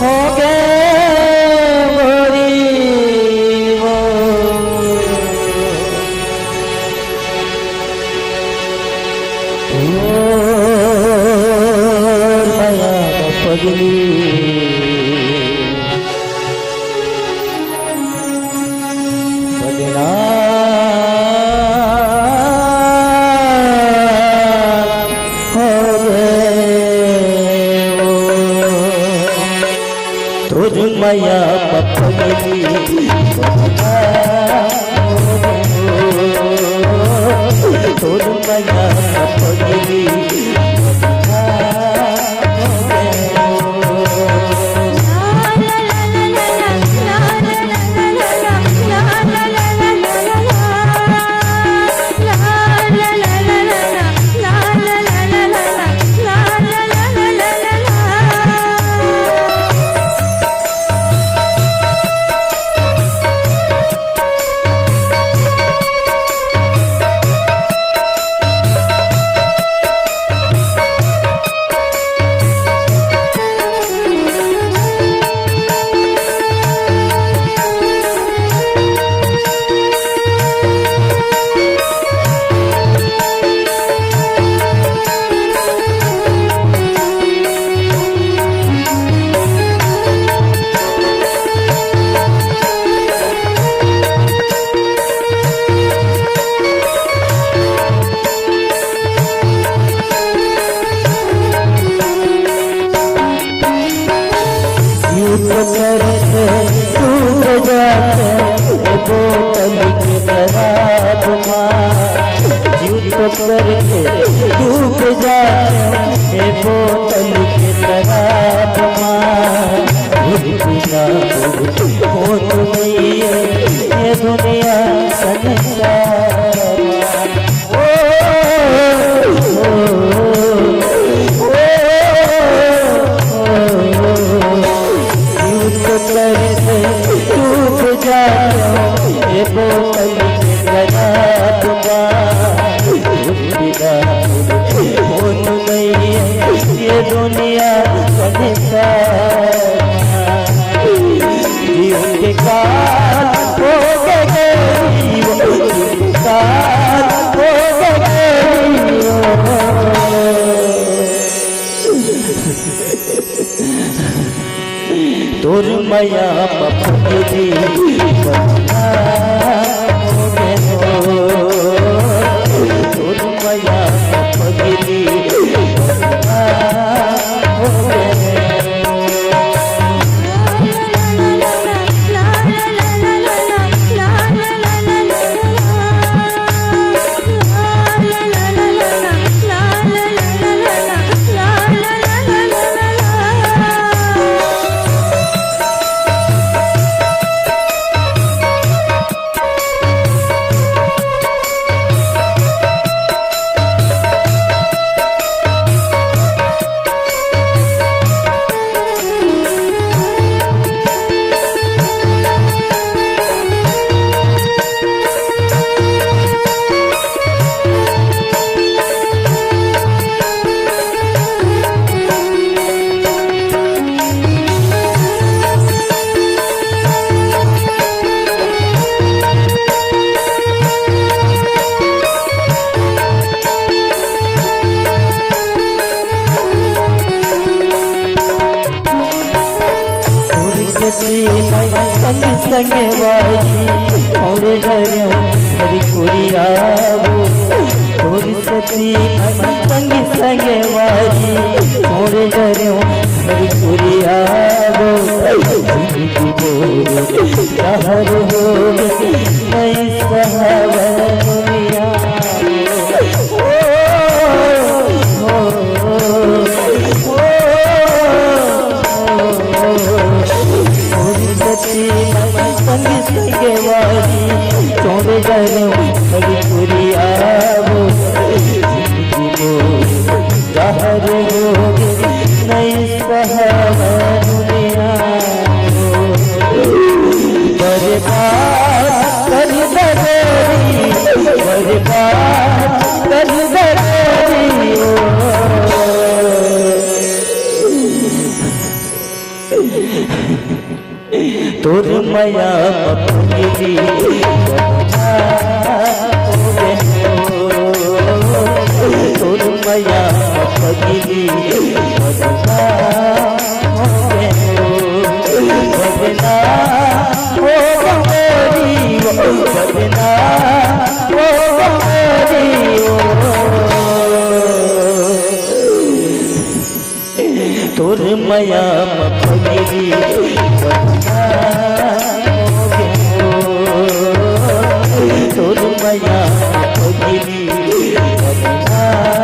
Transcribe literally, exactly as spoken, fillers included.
होगे गोरी वो। तोर मया पगली बदनाम होगे वो। तोर मया पगली बदनाम होगे वो। तोर मया पगली बदनाम होगे वो। युद्ध करके डूब जाते बोतल के शराब मा। युद्ध करके डूब जाते बोतल के शराब मा। बिना होत नहीं ये दुनिया संसार। ये दुनिया संसार। जीवन के काल हो गए, जीवन के काल हो गए। तोर मया पगली बदनाम हो गए हो। तोर मया पगली बदनाम हो गए हो। संग संग वाली और घर हरी कुरिया वो। और सती संग संग वाली और घर हरी कुरिया वो। शहर हो गई नई सहावन दुनिया। संग संग वाली चौड़ घर हरी कुरिया वो। जहर हो गई नई सहावन दुनिया। बर्बाद कर दे रे, बर्बाद कर दे रे। तोर मया म पगली बदनाम हो गे हो। तोर मया म पगली बदनाम हो गे हो। बदनाम हो गे हो, बदनाम हो गे हो। तोर मया म पगली बदनाम हो गे हो। तोर मया म पगली बदनाम